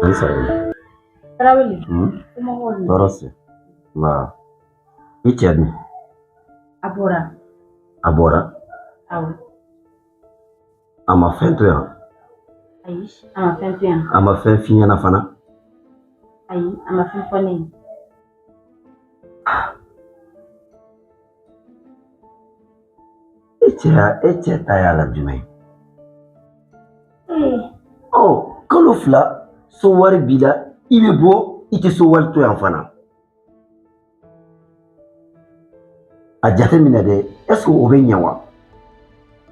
An sɔgɔma. Tarawele. Somɔgɔw dun? Tɔɔrɔ si. Nba. I cɛ dun? A bɔra. A bɔra? Awɔ. A ma fɛn to yan? Ayi, a ma fɛn to yan. A ma fɛn f'i ɲɛna fana? Ayi, a ma fɛn fɔ ne ye. E cɛ ta y'a la jumɛn ye? Ɔ, kalo 2 so wari b'i la, i bɛ bɔ, i tɛ so wari to yan fana. A jateminɛ dɛ, est ce que o bɛ ɲɛ wa?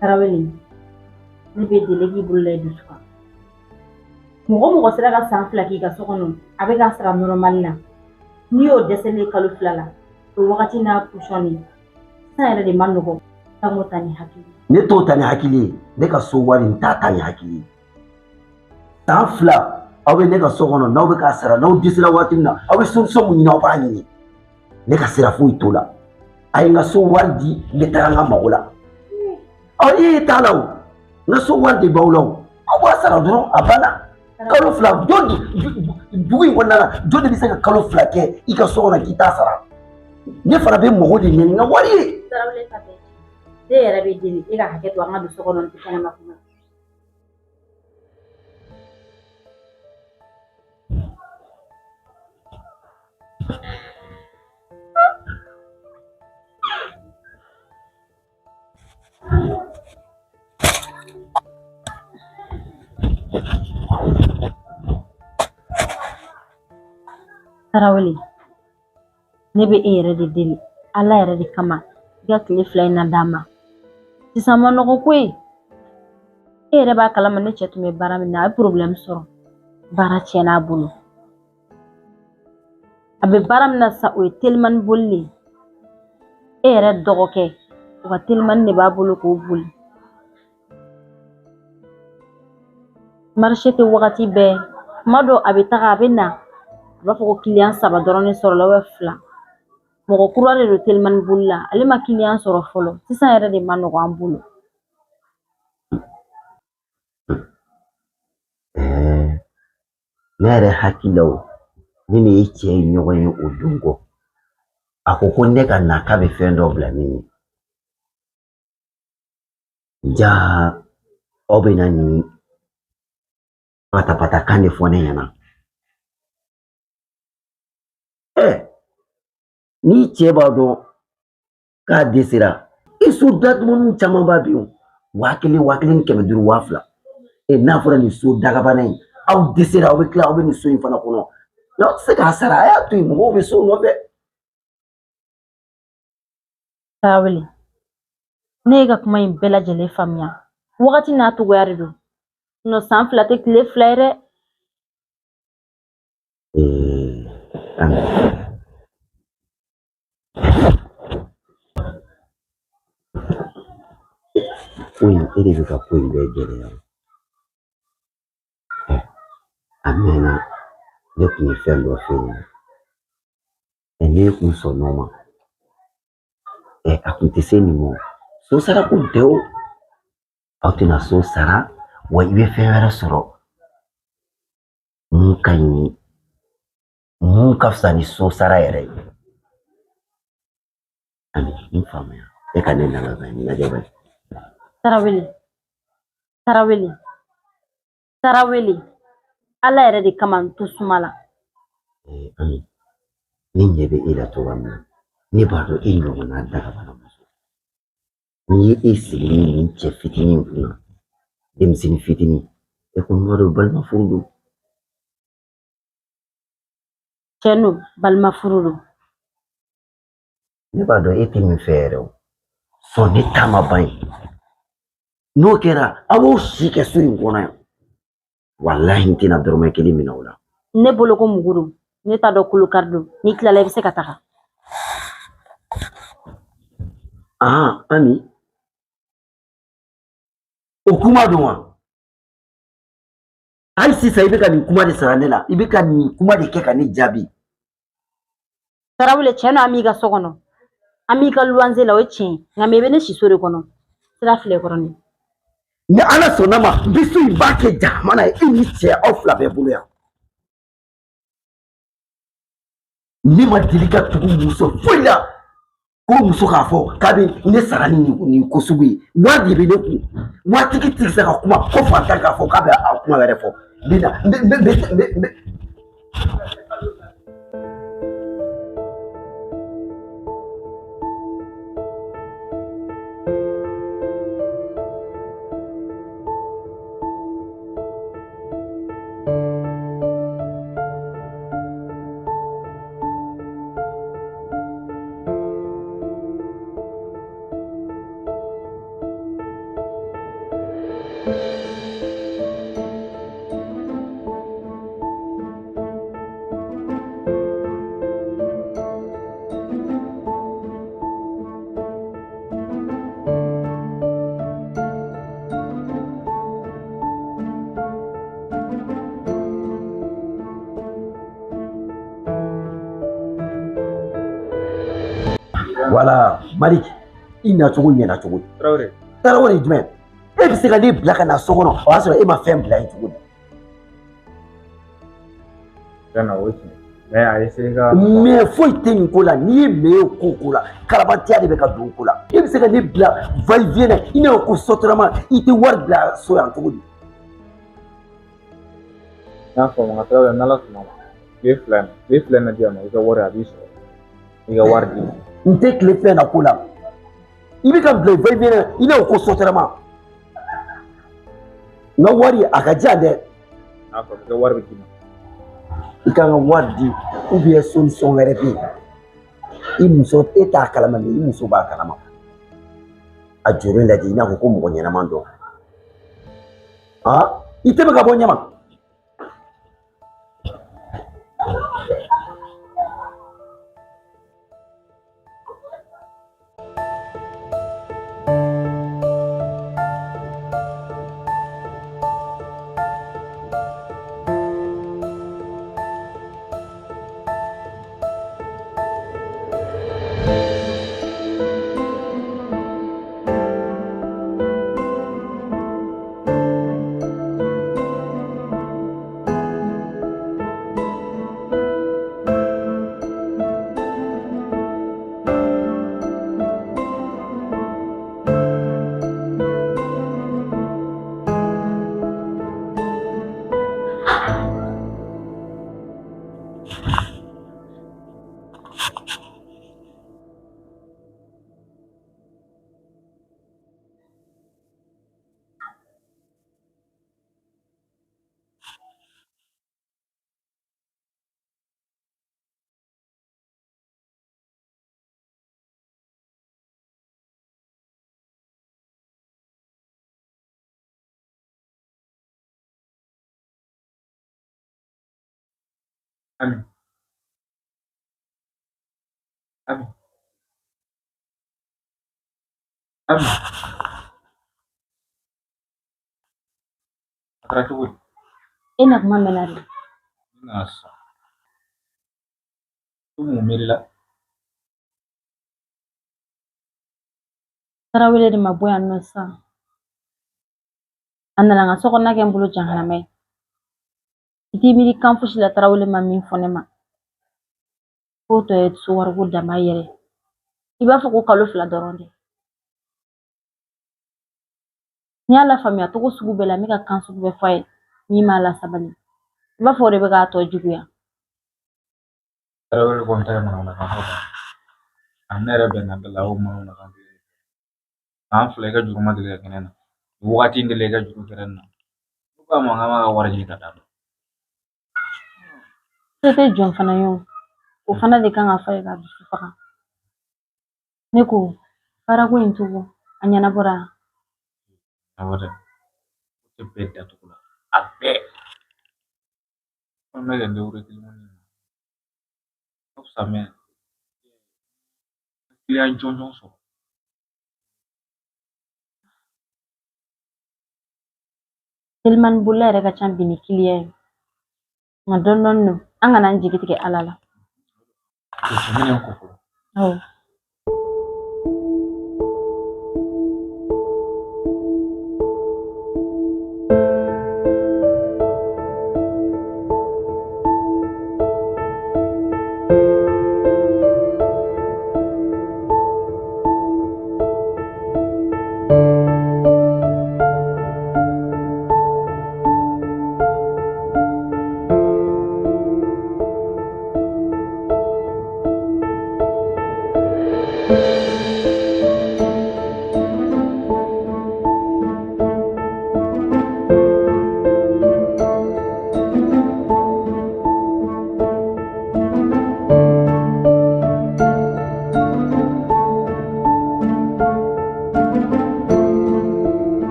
Tarawele, ne b'i deli k'i bolo la i dusu kan. Mɔgɔ mɔgɔ sera ka san 2 k'i ka so kɔnɔ, a bɛ ka sara normal la. N'i y'o dɛsɛlen kalo 2 la, o wagati n'a pusɔn de. Sisan yɛrɛ de ma nɔgɔ, kan k'o ta ni hakili ye. Ne t'o ta ni hakili ye, ne ka so wari n t'a ta ni hakili ye. San 2 aw bɛ ne ka so kɔnɔ, n'aw bɛ k'a sara, n'aw dɛsɛra waati min na, aw bɛ solution mun ɲini, aw b'a ɲini. Ne ka sira foyi t'o la. A ye n ka so wari di, n bɛ taga n ka mago la. Ɔ, e t'a la o, n ka so wari de b'aw la o. Aw b'a sara dɔrɔn, a banna. Kalo 2, jɔn dugu in kɔnɔna la, jɔn de bɛ se ka kalo 2 kɛ i ka so kɔnɔ k'i t'a sara? Ne fana bɛ mago de ɲɛ ni n ka wari ye. Tarawele ta tɛ. Ne yɛrɛ bɛ deli e ka hakɛ to an ka don so kɔnɔ, n tɛ kɛnɛma kuma. Tarawele, ne bɛ e yɛrɛ de deli Ala yɛrɛ de kama, i ka tile 2 in na d'an ma. Sisan ma nɔgɔ koyi. E yɛrɛ b'a kalama ne cɛ tun bɛ baara min na, a ye problème sɔrɔ. Baara tiɲɛna a bolo. A bɛ baara min na sisan, o ye telimani boli de ye. E yɛrɛ dɔgɔkɛ, o ka telimani de b'a bolo k'o boli. Marché tɛ wagati bɛɛ. Kuma dɔ a bɛ taga a bɛ na, a b'a fɔ ko kiliyan 3 dɔrɔn de sɔrɔla 2. Mɔgɔ kura de don telimani boli la, ale ma kiliyan sɔrɔ fɔlɔ. Sisan yɛrɛ de ma nɔgɔ an bolo. Ne yɛrɛ hakili la o, ne ni e cɛ ye ɲɔgɔn ye o don kɔ. A ko ko ne ka na k'a bɛ fɛn dɔ bila ne ɲɛ. Ja, aw bɛ na nin patapatakan de fɔ ne ɲɛna. N'i cɛ b'a dɔn k'a dɛsɛra, i so datuguninw caman b'a bɛ yen o. 1000, 1500, 2000. N'a fɔra nin so dagabana in, aw dɛsɛra, aw bɛ tila aw bɛ nin so in fana kɔnɔ. N'aw tɛ se k'a sara, a y'a to yen, mɔgɔw bɛ so nɔfɛ. Tarawele, ne ye ka kuma in bɛɛ lajɛlen faamuya. Wagati n'a cogoya de don. Sinon san 2 tɛ tile 2 ye dɛ. Ami. Ko in, e de bɛ ka ko in bɛɛ gɛlɛya. A mɛnna, ne tun ye fɛn dɔ f'e ɲɛna. Ne kun sɔnn'o ma. A kun tɛ se nin ma. So sara kun tɛ o. Aw tɛna so sara, wa i bɛ fɛn wɛrɛ sɔrɔ mun ka ɲi, mun ka fisa ni so sara yɛrɛ ye. Ami, n faamuya. E ka ne lamɛn bani, lajɛ bani. Tarawele, Tarawele, Tarawele, Ala yɛrɛ de kama n to suma la. Ami, ne ɲɛ bɛ e la cogoya min na, ne b'a dɔn e ɲɔgɔnna dagabana muso. N'i ye e sigi ni nin cɛ fitinin kunna, denmisɛnnin fitinin, e kɔni b'a dɔn balima furu don. Tiɲɛ don, balima furu don. Ne b'a dɔn e tɛ min fɛ yɛrɛ o. Sɔn ne ta ma ban yen. N'o kɛra, aw b'aw si kɛ so in kɔnɔ yan. Walahi n tɛna dɔrɔmɛ kelen minɛ o la. Ne bolo ko mugu don, ne t'a dɔn kolo kari don. N'i tilala i bɛ se ka taga. Ami, o kuma don wa? Hali sisan i bɛ ka nin kuma de sara ne la, i bɛ ka nin kuma de kɛ ka ne jaabi. Tarawele, tiɲɛ don an b'i ka so kɔnɔ, an b'i ka luwanze la, o ye tiɲɛ ye, nka mɛ i bɛ ne si so de kɔnɔ. Sira filɛ kɔrɔ nin. Ni Ala sɔnna ma, n bɛ so in b'a kɛ jahanama ye e ni cɛ aw 2 bɛɛ bolo yan. Ne ma deli ka tugu muso foyi la ko muso k'a fɔ k'a bɛ ne sara ni nin ko sugu ye. Wari de bɛ ne kun. Waritigi tɛ se ka kuma ko fantan k'a fɔ k'a bɛ a kuma wɛrɛ fɔ. N bɛ na n bɛ n bɛ n bɛ n bɛ. Wala Malik, i nacogo ɲɛna cogo di? Tarawele. Tarawele jumɛn? E bɛ se ka ne bila ka na so kɔnɔ, o y'a sɔrɔ e ma fɛn bila yen cogo di? Tiɲɛ na o ye tiɲɛ mais a essayer ka. Mais foyi tɛ nin ko la, n'i ye mais ye ko ko la, karabantiya de bɛ ka don ko la. E bɛ se ka ne bila va et vient na, i n'a fɔ ko Sotrama, i tɛ wari bila so yan cogo di? N y'a faamu nka Tarawele n'Ala sɔnna ma tile fila in na di yan nɔ i ka wari a b'i sɔrɔ i ka wari di. N tɛ tile fila in na ko la. I bɛ ka bila va et vient na, i n'a fɔ ko Sotrama. N ka wari a ka jan dɛ. N y'a faamu i ka wari bɛ d'i ma. I ka n ka wari di ou bien solution wɛrɛ bɛ yen. I muso e t'a kalama mais i muso b'a kalama. A jɔlen lajɛ i n'a fɔ ko mɔgɔ ɲɛnama dɔ. I tɛmɛ ka bɔ ɲɛma. Ami. Ami. Ami. A kɛra cogo di? E na kuma mɛnna de. Ne nana sisan. I mun miiri la? Tarawele de ma bɔ yan nɔ sisan. A nana n ka sokɔnɔna kɛ n bolo jahanama ye. I t'i miiri kan fosi la Tarawele ma min fɔ ne ma. K'o tɔ ye so wariko dama yɛrɛ. I b'a fɔ ko kalo 2 dɔrɔn de. N'i y'a lafaamuya cogo sugu bɛɛ la, n bɛ ka kan sugu bɛɛ fɔ a ye min m'a lasabali. I b'a fɔ o de bɛ k'a tɔ juguya. Tarawele kɔni ta ye manamanakan fɔ tan. A ne yɛrɛ bɛnna da la o manamanakan kelen. San 2 i ka juru ma deli ka kɛ ne na. Nin wagati in de la i ka juru kɛra ne na. Ne ko a ma k'an b'a ka wari ɲini ka d'a ma. Se tɛ jɔn fana ye o. O fana de kan ka fɔ a ye k'a dusu faga. Ne ko baarako in cogo a ɲɛnabɔra. Awɔ dɛ. O tɛ bɛɛ datugu la. A bɛɛ. An bɛ ka débrouiller kelen kelen na. Ka fisa mais client jɔnjɔn sɔrɔ. Telimani bolila yɛrɛ ka ca bi ni client ye. Nka dɔɔni dɔɔni don, an kana an jigi tigɛ Ala la. O tɛmɛnen kɔ fɔlɔ. Awɔ.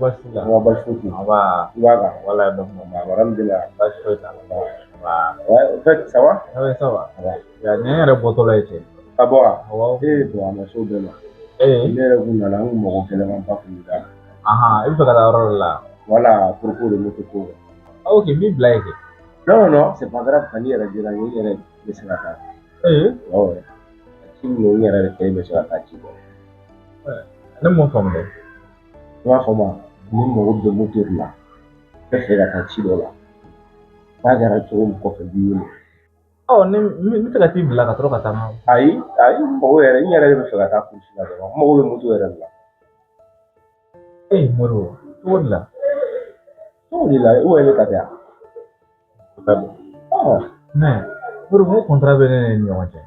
Baasi t'i la. Nka baasi foyi tɛ yen. Nba. I b'a kan. Wala dɔn. Alhamdulillah. Baasi foyi t'a la. Nba. Ouais, en fait, ça va? Oui, ça va. Ya, nin yɛrɛ bɔtɔ la ye cɛ. Ka bɔ wa? Awɔ. Ee, bon, a ma s'o bɛɛ ma. Ee. Ne yɛrɛ kun nana, n kun mago gɛlɛnmanba kun b'i la. Ahan, i bɛ fɛ ka taa yɔrɔ dɔ la. Voilà, à propos de moto ko. Ah, ok, n b'i bila yen kɛ. Non, non, non, c'est pas grave, ka n'i yɛrɛ dira n ye, n yɛrɛ bɛ se ka taa. Ee. Ouais, ouais. Ci min don, n yɛrɛ de kelen bɛ se ka taa ci kɛ. Ne m'o faamu dɛ. I b'a faamu wa? Ni mago bɛ moto de la, n bɛ fɛ ka taa ci dɔ la. N'a kɛra cogo min kɔfɛ n b'i wele. Ɔ, ne n bɛ se ka t'i bila ka sɔrɔ ka taa n'a ye. Ayi, ayi, n mago yɛrɛ, n yɛrɛ de bɛ fɛ ka taa kurusi la dɔrɔn. N mago bɛ moto yɛrɛ de la. Ee, Moribo, cogo di la? Cogo di la, i yɛrɛ ne ta tɛ yan. Ɔ. Mais, Moribo, n ko contrat bɛ ne ni ɲɔgɔn cɛ.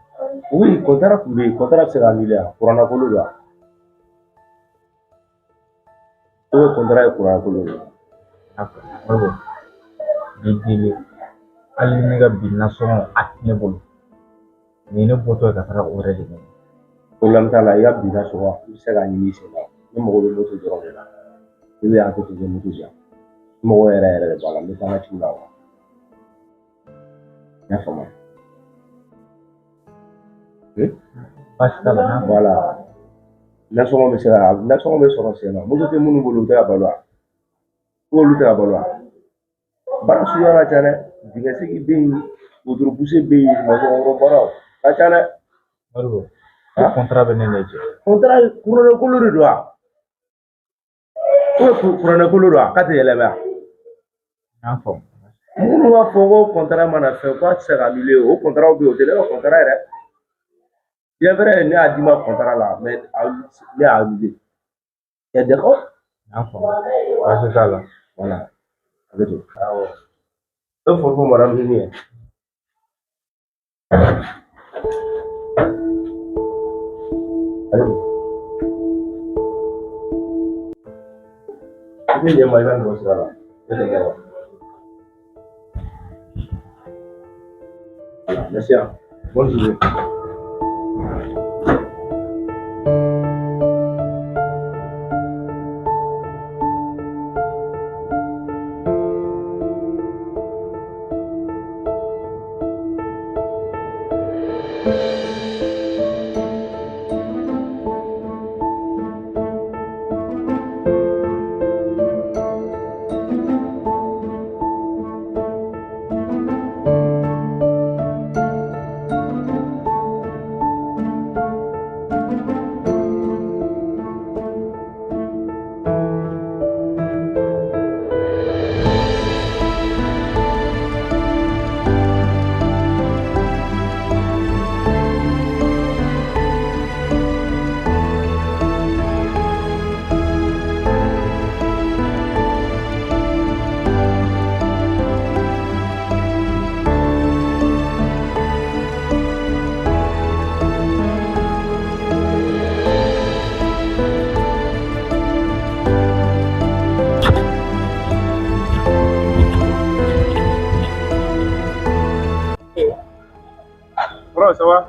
Oui, contrat tun bɛ yen, contrat bɛ se ka annuler wa? Kuranna kolo don wa? Ou bien contrat ye kuranna kolo de ye? D'accord, Moribo, n b'i deli hali ni ne ka bi nasɔngɔ a tɛ ne bolo. Nin ye ne bɔtɔ ye ka taga o yɛrɛ de ɲini. Problème t'a la, i ka bi nasɔngɔ i bɛ se k'a ɲini i sen na. Ne mago bɛ moto dɔrɔn de la. I bɛ hakɛ to i bɛ moto di yan. N mago yɛrɛ yɛrɛ de b'a la, n bɛ taa n ka ciw la wa. I y'a faamu? Baasi t'a la, n'a Voilà. Nasɔngɔ bɛ se ka nasɔngɔ bɛ sɔrɔ sen na. Moto tɛ minnu bolo u tɛ ka balo wa? Olu tɛ ka balo wa? Baara suguya ka ca dɛ. Dingɛ segi bɛ yen, wotoro buse bɛ yen, masɔnkɔrɔ baaraw ka ca dɛ. Moribo, ko contrat bɛ ne n'e cɛ. Contrat kuranɛ kolo de don wa? Ou bien kuranɛ kolo don wa? K'a tɛ yɛlɛma wa? N y'a faamu. Minnu b'a fɔ ko contrat mana fɛn k'a tɛ se ka annuler o contrat bɛ yen o tɛ ne ka contrat yɛrɛ. Bien vrai ne y'a d'i ma contrat la mais ne y'a annulé. T'es d'accord? N y'a faamu. Baasi t'a la. Voilà. A bɛ ten. Awɔ. E fɔ fɔ madame ni ye. Allez. I bɛ ɲɛ ma i ka nɛgɛ sira la. Ne tɛ bɔ. Voilà, merci. Hein. Bonne journée. Kɔrɔ, ça va?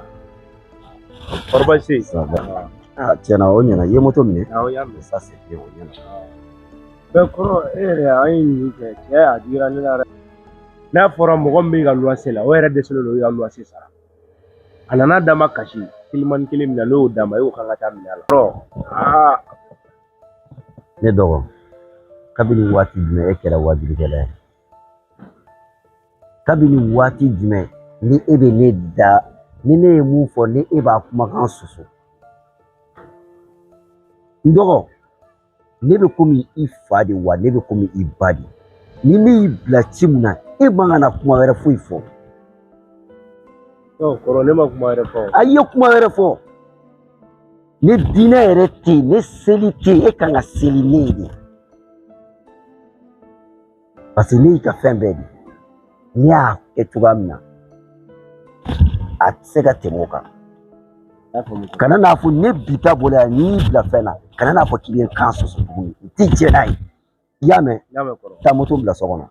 Kɔrɔ baasi tɛ yen? Ça va. Ah, tiɲɛna o ɲɛna, i ye moto minɛ. Awɔ, n y'a minɛ. Ça c'est bien, o ɲɛna. Mais kɔrɔ, e yɛrɛ an ye nin kɛ, cɛ a digira ne la dɛ. N'a fɔra mɔgɔ min bɛ ka luwanse la, o yɛrɛ dɛsɛlen don i ka luwanse sara. A nana d'a ma kasi kilimani kelen min na, n'o y'o d'a ma, e ko k'an ka taa minɛ a la. Kɔrɔ, aa. Ne dɔgɔ, kabini waati jumɛn e kɛra wajulikɛla ye? Kabini waati jumɛn ni e bɛ ne da, ni ne ye mun fɔ ni e b'a kumakan sɔsɔ? N dɔgɔ, ne bɛ komi i fa de wa ne bɛ komi i ba de. Ni ne y'i bila ci mun na, e man ka na kuma wɛrɛ foyi fɔ. Non, kɔrɔ, ne ma kuma wɛrɛ fɔ. A ye kuma wɛrɛ fɔ. Ne diinɛ yɛrɛ tɛ yen, ne seli tɛ yen, e kan ka seli ne ye de. Parce que ne y'i ka fɛn bɛɛ de. N'i y'a kɛ cogoya min na, a tɛ se ka tɛmɛ o kan. Kana n'a fɔ ne bi ta bolo yan, n'i y'i bila fɛn na, kana n'a fɔ k'i bɛ n kan sɔsɔ tuguni. N tɛ jɛn n'a ye. I y'a mɛn? N y'a mɛn kɔrɔ. Taa moto bila so kɔnɔ.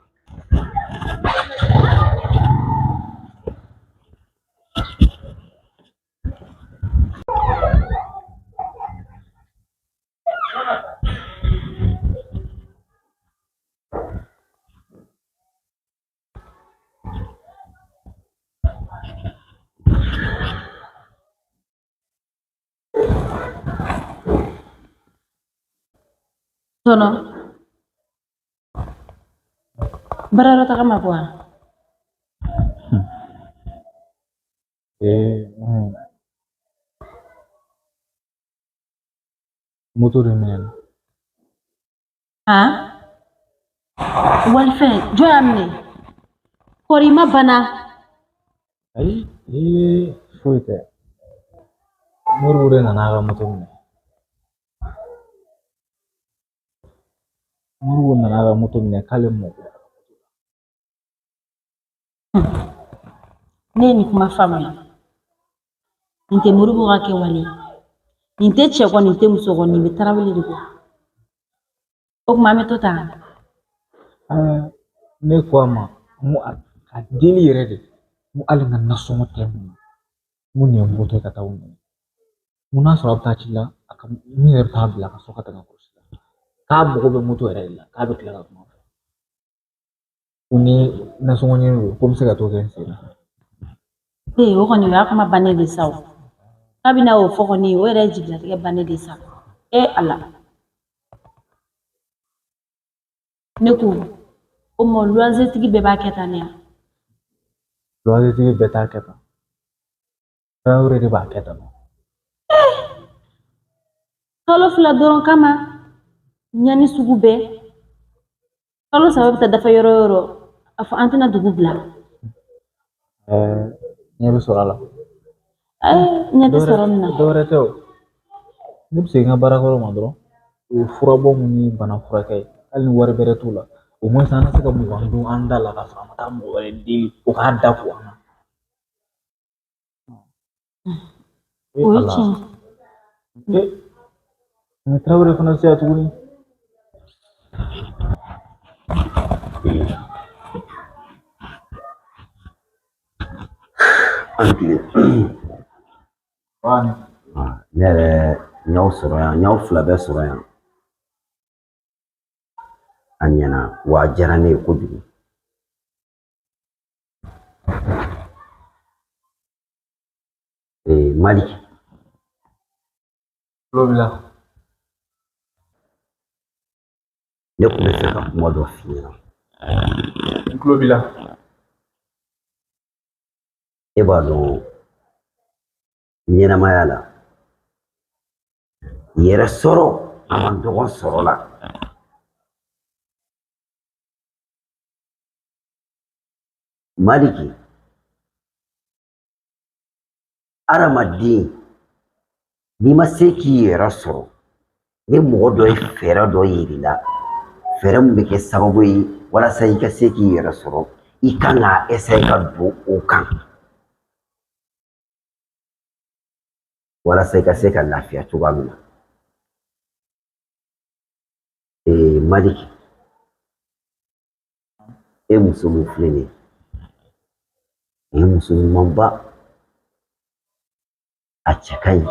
Tɔnɔ baarayɔrɔ taga ma bɔ wa? Ee, moto de minɛna. Han? Walifɛn jɔn y'a minɛ? Kɔri i ma bana? Ayi, ee, foyi tɛ. Moribo de nana a ka moto minɛ. Moribo nana a ka moto minɛ k'ale mako. Ne ye nin kuma faamuya. Nin tɛ Moribo ka kɛwale ye. Nin tɛ cɛ kɔ, nin tɛ muso kɔ, nin bɛ Tarawele de kɔ. O tuma an bɛ to tan. Ne ko a ma, n ko a deli yɛrɛ de, n ko hali n ka nasɔngɔ tɛ n kun. N ko nin ye n bɔtɔ ye ka taa o minɛ. N ko n'a sɔrɔ a bɛ taa ci la, a ka n yɛrɛ bɛ taa bila ka sɔrɔ ka taa kɔlɔsi la. K'a mago bɛ moto yɛrɛ de la, k'a bɛ tila ka kuma fɛ. Ko ni nasɔngɔ ɲini don, ko n bɛ se ka t'o kɛ n sen na. Ee, o kɔni o y'a kuma bannen de sa o. Kabini a y'o fɔ kɔni, o yɛrɛ ye jigilatigɛ bannen de sa. Ee Ala. Ne ko, o ma luwanzetigi bɛɛ b'a kɛ tan ne ya? Luwanzetigi bɛɛ t'a kɛ tan. Tarawele de b'a kɛ tan. Kalo 2 dɔrɔn kama ɲani sugu bɛɛ. Kalo 3 bɛ taa dafa yɔrɔ o yɔrɔ, a fɔ an tɛna dugu bila. Ɲɛ bɛ sɔrɔ a la. Ɲɛ tɛ sɔrɔ min na. Dɔwɛrɛ tɛ o. Ne bɛ segin n ka baarakɔrɔ ma dɔrɔn. O ye furabɔ mun ni bana furakɛ ye. Hali ni wari bɛrɛ t'o la. Au moins an ka se ka 20 dun an da la ka sɔrɔ an ma taa mɔgɔ wɛrɛ deli o k'a da ko an na. O ye tiɲɛ. Ni Tarawele fana sera tuguni. An tile. Ne yɛrɛ n y'aw sɔrɔ yan, n y'aw fila bɛɛ sɔrɔ yan. A ɲɛna wa a diyara ne ye kojugu. Ee Maliki. Tulo b'i la. Ne tun bɛ fɛ ka kuma dɔ f'i ɲɛna. N tulo b'i la. E b'a dɔn ɲɛnamaya la yɛrɛ sɔrɔ a man dɔgɔn sɔrɔ la. Maliki, hadamaden n'i ma se k'i yɛrɛ sɔrɔ, ni mɔgɔ dɔ ye fɛɛrɛ dɔ yir'i la, fɛɛrɛ min bɛ kɛ sababu ye walasa i ka se k'i yɛrɛ sɔrɔ, i kan k'a essayer ka don o kan walasa i ka se ka lafiya cogoya min na. Ee Maliki, e muso min filɛ nin ye, nin ye muso ɲumanba, a cɛ ka ɲi,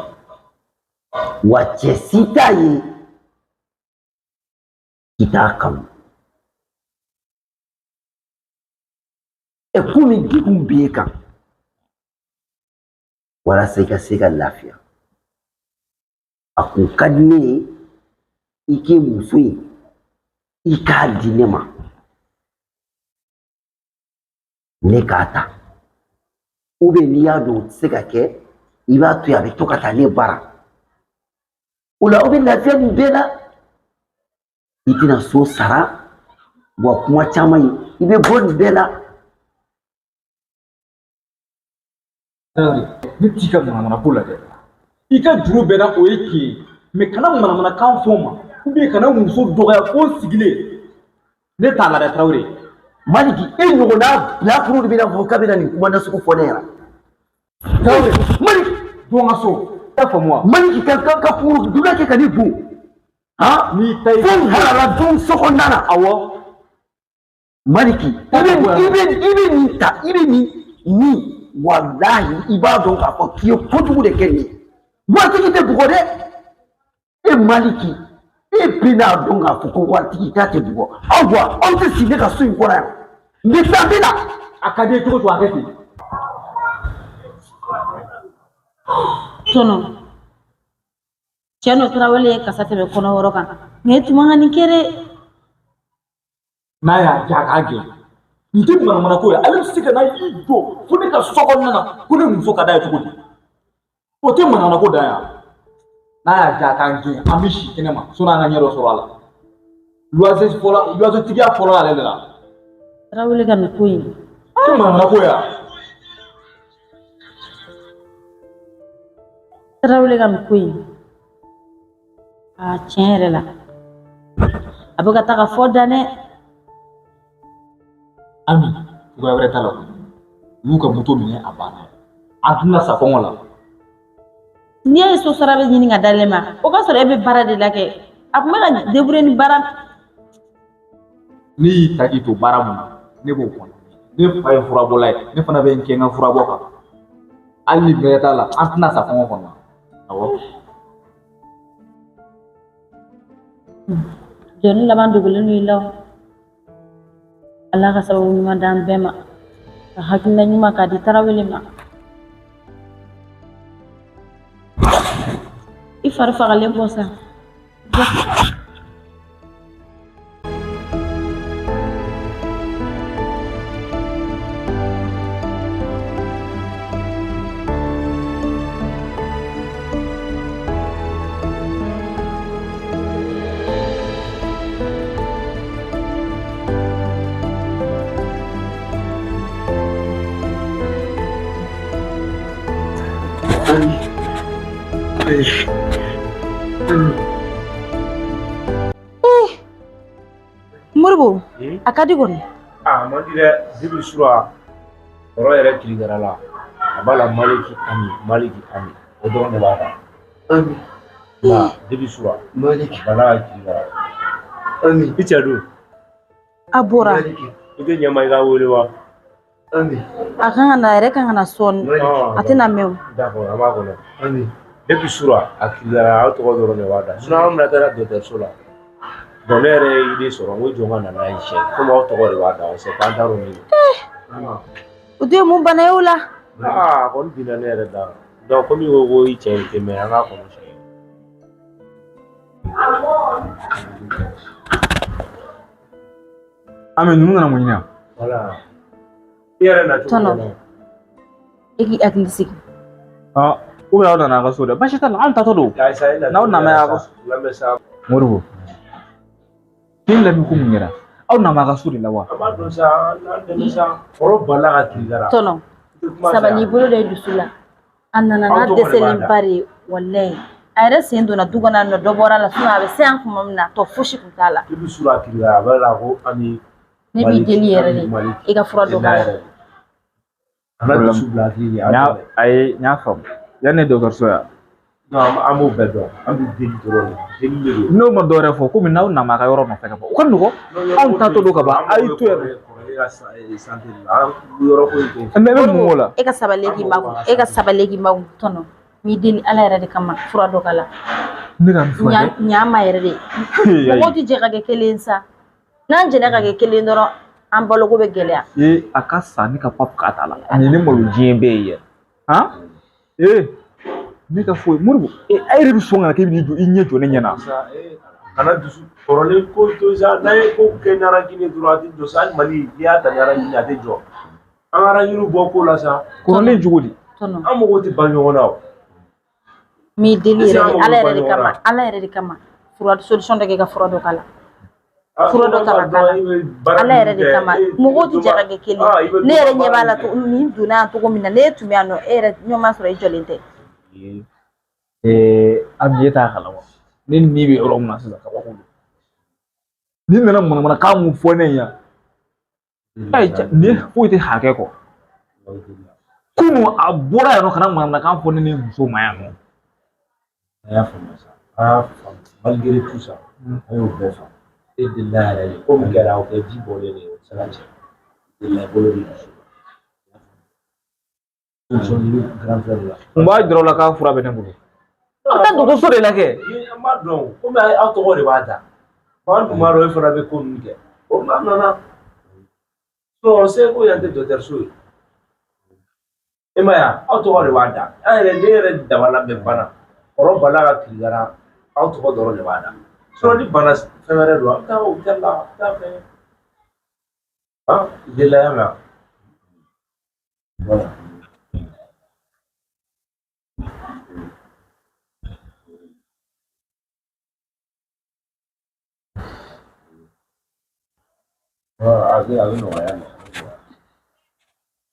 wa cɛ si t'a ye k'i t'a kanu. E komi degun b'e kan walasa i ka se ka lafiya, a kun ka di ne ye i k'i muso in i k'a di ne ma, ne k'a ta. Ou bien n'i y'a dɔn o tɛ se ka kɛ, i b'a to yen a bɛ to ka taa ne bara. O la aw bɛ lafiya nin bɛɛ la. I tɛna so sara, wa kuma caman ye i bɛ bɔ nin bɛɛ la. Ne t'i ka manamana ko la dɛ. I ka juru bɛɛ na o ye tiɲɛ ye, mais kana manamanakan fɔ n ma, ou bien kana muso dɔgɔya fo n sigilen. Ne t'a la dɛ Tarawele. Maliki, e ɲɔgɔnna bilakoro de bɛna fɔ k'a bɛna nin kuma nasugu fɔ ne ɲɛna. Tarawele, Maliki, don n ka so. I y'a faamu wa? Maliki ka kuru dunan kɛ ka ne bon. Han? N'i ta ye. Fo n halala don so kɔnɔna na. Awɔ. Maliki, i bɛ nin ta, i bɛ nin walahi i b'a dɔn k'a fɔ k'i ye kojugu de kɛ nin ye. Waritigi tɛ bugɔ dɛ. E Maliki, e bɛna dɔn k'a fɔ ko waritigi k'a tɛ bugɔ. Aw bɔ, aw tɛ sigi ne ka so in kɔnɔ yan. N bɛ taa, n bɛ na. A ka di i ye cogo o cogo a kɛ ten. Tɔnɔ, Cɛ n'o Tarawele ye kasa tɛmɛ kɔnɔ wɔrɔ kan nka e tun man ka nin kɛ dɛ. N'a y'a diya a k'a gɛn, nin tɛ manamana ko ye. Ale bɛ se ka na i jɔ fo ne ka so kɔnɔna na ko ne muso ka d'a ye cogo di? O tɛ manamana ko dan yan. N'a y'a diya a k'an gɛn, an bɛ si kɛnɛ ma sɔnni an ka ɲɛ dɔ sɔrɔ a la. Luwanse fɔlɔ, luwanse tigiya fɔlɔ ale de la. Tarawele ka nin ko in tɛ manamana ko ye. Tarawele ka nin ko in, aa, tiɲɛ yɛrɛ la, a bɛ ka taga fɔ dan dɛ. Ami, cogoya wɛrɛ t'a la koyi. U y'u ka moto minɛ, a banna. An tɛna sa kɔngɔ la. N'i y'a ye so sara bɛ ɲini ka d'ale ma, o ka sɔrɔ e bɛ baara de la kɛ. A tun bɛ ka débrouiller ni baara. Ne y'i ta k'i to baara mun na, ne b'o kɔnɔ. Ne fa ye furabɔla ye, ne fana bɛ n kɛ n ka furabɔ kan. Hali ni bɛrɛ t'a la, an tɛna sa kɔngɔ kɔnɔ. Awɔ. Jɔnni laban dogolen don i la o. Ala ka sababu ɲuman d'an bɛɛ ma, ka hakilina ɲuman k'a di Tarawele ma. I fari fagalen bɔ sa. Moribo, a ka di kɔni. A man di dɛ. Depuis sura, kɔrɔ yɛrɛ kirikara la, a b'a la Maliki Ami, Maliki Ami, o dɔrɔn de b'a kan. Ami. Nka depuis sura Maliki. Bana ka kirikara. Ami. I cɛ dun? A bɔra. Maliki. I tɛ ɲɛma i ka wele wa? Ami. A kan ka na, a yɛrɛ kan ka na sɔɔni. Maliki. A tɛna mɛn o. D'accord, an b'a kɔnɔ. Ami. Depuis sura a kirikara, aw tɔgɔ dɔrɔn de b'a da. Sinon an bɛna taa dɔgɔtɔrɔso la. Bon, ne yɛrɛ ye idée sɔrɔ n ko jɔn ka na n'a ye siɲɛ, komi aw tɔgɔ de b'a da, c'est pas, an t'a dɔn min don. O dun ye mun bana ye o la? Aa, a kɔni binna ne yɛrɛ da la. Donc komi i ko ko i cɛ in tɛ mɛn, an k'a kɔnɔ siɲɛ. Ami, ninnu nana mun ɲini yan? Voilà. I yɛrɛ na cogo Tɔnɔ. min na. E k'i hakili sigi. Ah, ou bien aw nana a ka so dɛ. Baasi t'a la, anw taatɔ don. Ayisa, i na N'aw nana a ka so. Lamɛn sa. Moribo, den lamɛn ko mun kɛra? Aw nana a ka so de la wa? An b'a dɔn sa, an dɛmɛ sa. Kɔrɔ balila ka kirikara. Tɔnɔ, I tɛ kuma fɛ sabali, i yan. bolo da i dusu la. A nana Aw n'a tɔgɔ de b'a da. dɛsɛlenba de ye, walayi. A yɛrɛ sen donna du kɔnɔ yan nɔ, dɔ bɔra a la, sinon a bɛ se yan tuma min na, tɔ fosi tun t'a la. Depuis sura kirikara, a b'a la ko Ami. Ne b'i deli yɛrɛ de, i ka fura dɔ k'a la. Kana dusu bila hakili ɲɛ. N y'a ayi, n y'a faamu. Yanni dɔgɔtɔrɔso yan. Non, an b'o bɛɛ dɔn. An bɛ deli dɔrɔn de. Deli de don. N'o ma dɔwɛrɛ fɔ, komi n'aw nana a ka yɔrɔ nɔfɛ ka ban, o ka nɔgɔn. Anw taatɔ don ka ban, a y'i to yan. Kɔrɔkɛ ka santé de la. An yɔrɔ ko in tɛ. Mais e bɛ mun k'o la? E ka sabali k'i makun, e ka sabali k'i makun. Tɔnɔ, n b'i deli Ala yɛrɛ de kama, fura dɔ k'a la. Ne ka nin furakɛ. Ɲa ma yɛrɛ de. Mɔgɔw tɛ jɛ ka kɛ kelen sa. N'an jɛnna ka kɛ kelen dɔrɔn, an baloko bɛ gɛlɛya. Ee, a ka sa ne ka papu k'a t'a la. Nin ye ne malo diɲɛ bɛɛ ye yɛrɛ. Han? Ee, ne ka foyi Moribo, e yɛrɛ bɛ sɔn ka na k'e bɛ n'i jɔ i ɲɛ jɔ ne ɲɛ na. Kana dusu kɔrɔlen ko to sa. N'a ye ko kɛ ni rancune dɔrɔn, a tɛ jɔ sa. Hali Mali, n'i y'a ta ni rancune, a tɛ jɔ. An ka rancune bɔ ko la sa. Kɔrɔlen cogo di? Tɔnɔ. An mago tɛ ban ɲɔgɔn na o. N b'i deli Est-ce que yɛrɛ an de, mago Ala bɛ yɛrɛ ban de ɲɔgɔn kama, na? Ala yɛrɛ de kama. Fura solution dɔ kɛ, ka fura dɔ k'a la. Fura dɔ ta ka k'a la. Ala yɛrɛ de kama, mɔgɔw tɛ jɛ ka kɛ kelen. Ne yɛrɛ ɲɛ b'a la nin donna yan cogo min na, ne tun bɛ yan nɔ, e yɛrɛ ɲɔgɔn ma sɔrɔ, i jɔlen tɛ. Ee, Ami, e t'a kalama. Ne ni bɛ yɔrɔ min na sisan, kabako don. N'i nana manamanakan mun fɔ ne ye yan, ayi, nin foyi tɛ hakɛ kɔ. Kunun a bɔra yan nɔ ka na manamanakan fɔ ne ni muso ma yan nɔ. An y'a faamuya sa, an y'a faamu. Malgré tout ça, an y'o bɛɛ faamu. E delila yɛrɛ de, ko min kɛra, o kɛ ji bɔlen de ye, o tɛ se ka cɛ. Delila, i bolo bɛ dusu la. Solution ɲini grand frère la. Mun b'a jira aw la k'a fura bɛ ne bolo? Aw tɛ dɔgɔtɔrɔso de la kɛ. An b'a dɔn, komi aw tɔgɔ de b'a da. An dun b'a dɔn e fana bɛ ko ninnu kɛ. O n'a nana. Sinon, se ko yan tɛ dɔgɔtɔrɔso ye. E ma ye wa, aw tɔgɔ de b'a da. An yɛrɛ, ne yɛrɛ dabala bɛɛ banna. Kɔrɔ bala ka kirikara. Aw tɔgɔ dɔrɔn de b'a la. Sinon ni bana fɛn wɛrɛ don, a bɛ taa hôpital la, a bɛ taa fɛn. Ah, i delila y'a mɛn wa? Voilà. A bɛ nɔgɔya mɛ.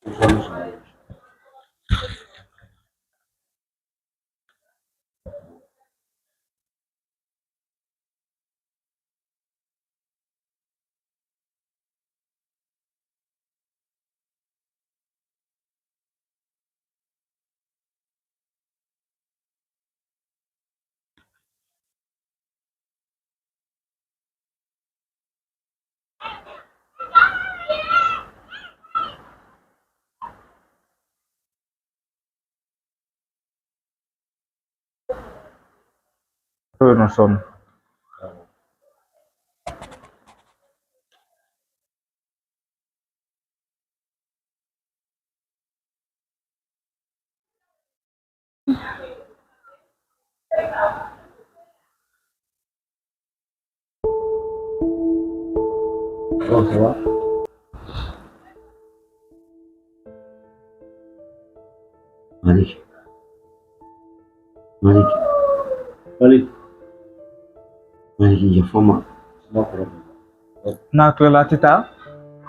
I sɔnni sɔrɔ. Eux, nous sommes. Bon, ça va? Malik. Malik. Malik. Malik yafa n ma. Kuma kɔrɔ. N'a tilala a tɛ taa.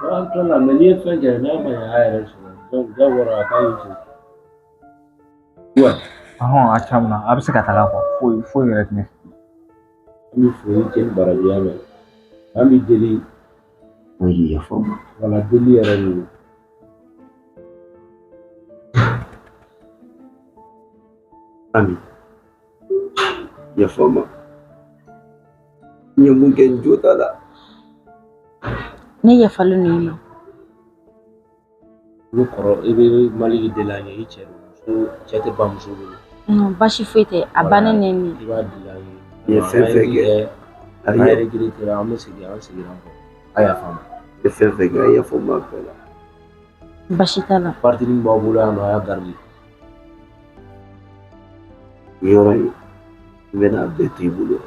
An tilala mɛ n'i ye fɛn kɛ n'a ma ɲɛ a yɛrɛ sɔrɔ donc diyagoya a k'a y'i jɔ. Ouais. Ɔhɔn, a caman na a bɛ se ka taga quoi, foyi foyi yɛrɛ tɛ ne fɛ. An bɛ foli kɛ ni baraji y'a mɛn. An b'i deli. Malik yafa n ma. Wala deli yɛrɛ de don. Ami. Yafa n ma. N ye mun kɛ n jo t'a la. Ne yafalen don i ma. I bɛ kɔrɔ i bɛ Maliki deli an ye i cɛ don muso cɛ tɛ ban muso bolo. Non, baasi foyi tɛ, a bannen ne ni. I b'a deli an ye. N ye fɛn fɛn kɛ. A An ye regretté an bɛ segin an seginna an kɔ. A yafa n ma. n ye fɛn fɛn kɛ a yafa n ma bɛɛ la. Baasi t'a la. Partie min b'aw bolo yan nɔ a y'a garder. Nin yɔrɔ in n bɛna a bɛɛ to i bolo.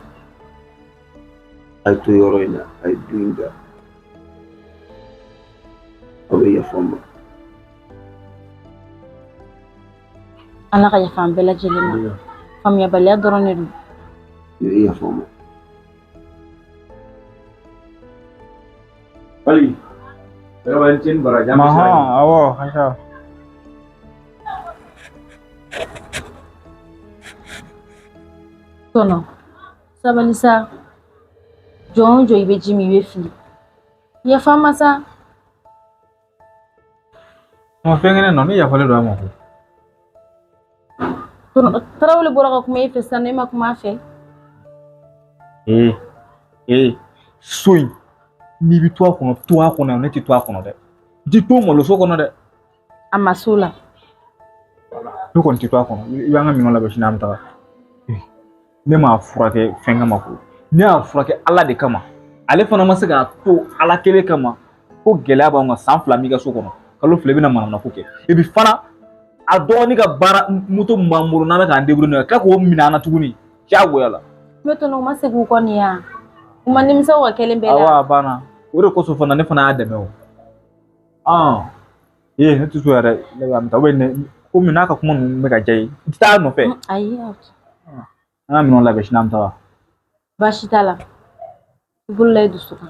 A ye to yɔrɔ in na, a ye du in da. Aw bɛ yafa n ma. Ala ka yafa an bɛɛ lajɛlen ma. Faamuyabaliya dɔrɔn de don. I bɛ yafa n ma. Mali, vraiment i ni ce ni baraji an bɛ siran Ɔhɔn, awɔ, Aisha. Tɔnɔ, sabali sa. Jɔn o jɔn i bɛ ji min i bɛ fili. Yafa n ma sa. Ma fɛn kelen nɔ ne yafalen don a ma koyi. Tɔnɔ, Tarawele bɔra ka kuma e fɛ sisan ne ma kuma a fɛ. Ee ee so in n'i bɛ to a kɔnɔ to a kɔnɔ ne tɛ to a kɔnɔ dɛ. N tɛ to maloso kɔnɔ dɛ. A ma s'o la. Ne kɔni tɛ to a kɔnɔ i b'an ka minɛnw labɛn sini an bɛ taga. Ne m'a furakɛ fɛn kama koyi. Ne y'a furakɛ Ala de kama. Ale fana ma se k'a to Ala kelen kama ko gɛlɛya b'anw kan san 2 b'i ka so kɔnɔ kalo 2 i bɛna manamana ko kɛ. Et puis fana a dɔgɔnin ka baara moto min b'an bolo n'an bɛ k'an débrouiller n'o ye ka tila k'o minɛ an na tuguni diyagoya la. Ne tɔnɔ u ma segin u kɔ nin ya. U ma nimisa u ka kɛlen bɛɛ la. Awɔ a banna. O de kosɔn fana ne fana y'a dɛmɛ o. Ee ne tɛ so yɛrɛ ne b'a taa ne komi n'a ka kuma ninnu bɛ ka diya i ye i tɛ taa a nɔfɛ. Ayi. An ka minɛnw labɛn sini an bɛ taga. Baasi t'a la. I bolo la i dusu kan.